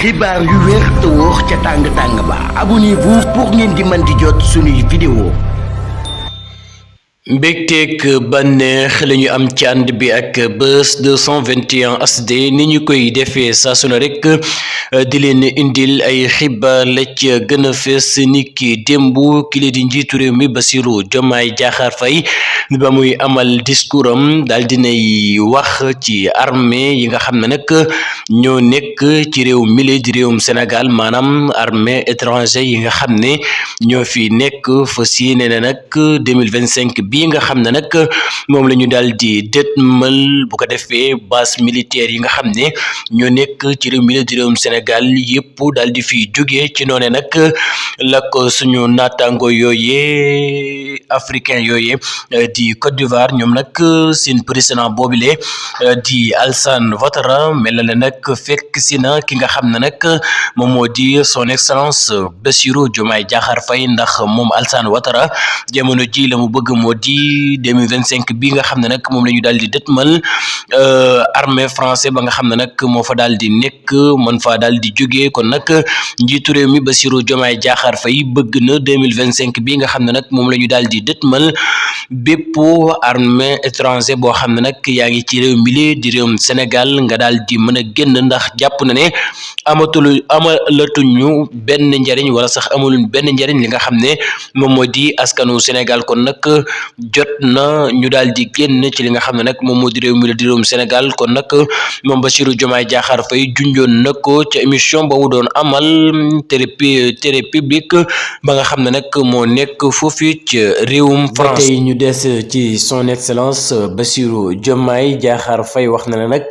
xibaar yu wér te wóor ca tàng ba abonnez-vous pour ngeen di mën di jot suñuy vidéo. mbégteeg bànneex la ñu am ci ànd bi ak Buzz 221 HD ni ñu koy defee saa su ne rek di leen indil ay xibaar la ci gën a fees ni ki démb kile di njiitu réew mi Bassirou Diomaye Diakhar Faye ba muy amal discours am daal dinay wax ci armée yi nga xam ne nag ñoo nekk ci réew mile di réewum Sénégal maanaam armée étranger yi nga xam ne ñoo fi nekk fas yéene na nag 2025 bi nga xam ne nag moom la ñu daal di dëtmal bu ko defee base militaire yi nga xam ne ñoo nekk ci réew mi di réewum Sénégal yëpp daal di fi jógee ci noone nag la ko suñu naataango yooyee africain yooyee di Côte d'Ivoire ñoom nag seen président boobile di Alassane Ouattara mel na nag fekk si na ki nga xam ne nag moom moo di son excellence Bassirou Diomaye Diakhar Faye ndax moom Alassane Ouattara jamono ji la mu bëgg moo di 2025 bi nga xam ne nag moom la ñu daal di dëtmal armée français ba nga xam ne nag moo fa daal di nekk mën faa daal di jógee kon nag njiitu réew mi Bassirou Diomaye Diakhar Faye bëgg na 2025 bi nga xam ne nag moom la ñu daal di dëtmal bépp armée étranger boo xam ne nag yaa ngi ci réew mi di réewum Sénégal nga daal di mën a génn ndax jàpp na ne amalatuñu benn njariñ wala sax amuluñ benn njariñ li nga xam ne moom moo di askanu Sénégal kon nag jot na ñu daal di génn ci li nga xam ne nag moom moo di réew mi di réewum Sénégal kon nag moom Bassirou Diomaye Diakhar Faye junjoon na ko ca émission ba mu doon amal télé publique ba nga xam ne nag moo nekk foofu ci réewum France. tey ñu des ci son excellence Bassirou Diomaye Diakhar Faye wax na ne nag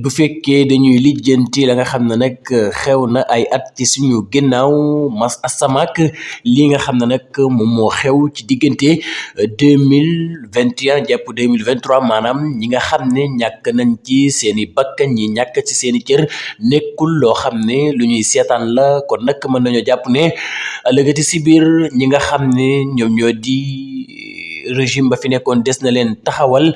bu fekkee dañuy lijjanti la nga xam ne nag xew na ay at ci suñu ginnaaw mas asamak li nga xam ne nag moom moo xew ci diggante 2021 jàpp 2023 maanaam ñi nga xam ne ñàkk nañ ci seeni bakkan ñi ñàkk ci seeni cër nekkul loo xam ne lu ñuy seetaan la kon nag mën nañoo jàpp ne ëllëgati si biir ñi nga xam ne ñoom ñoo di régime ba fi nekkoon des na leen taxawal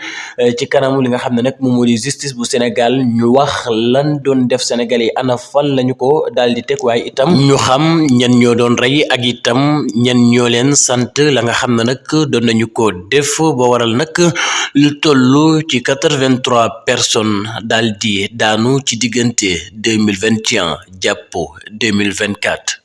ci kanamu li nga xam ne nag moom moo di justice bu Sénégal ñu wax lan doon def Sénégal yi ana fan lañu ko daal di teg waaye itam ñu xam ñan ñoo doon rey ak itam ñan ñoo leen sant la nga xam ne nag doon nañu ko def ba waral nag lu toll ci 83 personnes daal di daanu ci diggante 2021 jàpp 2024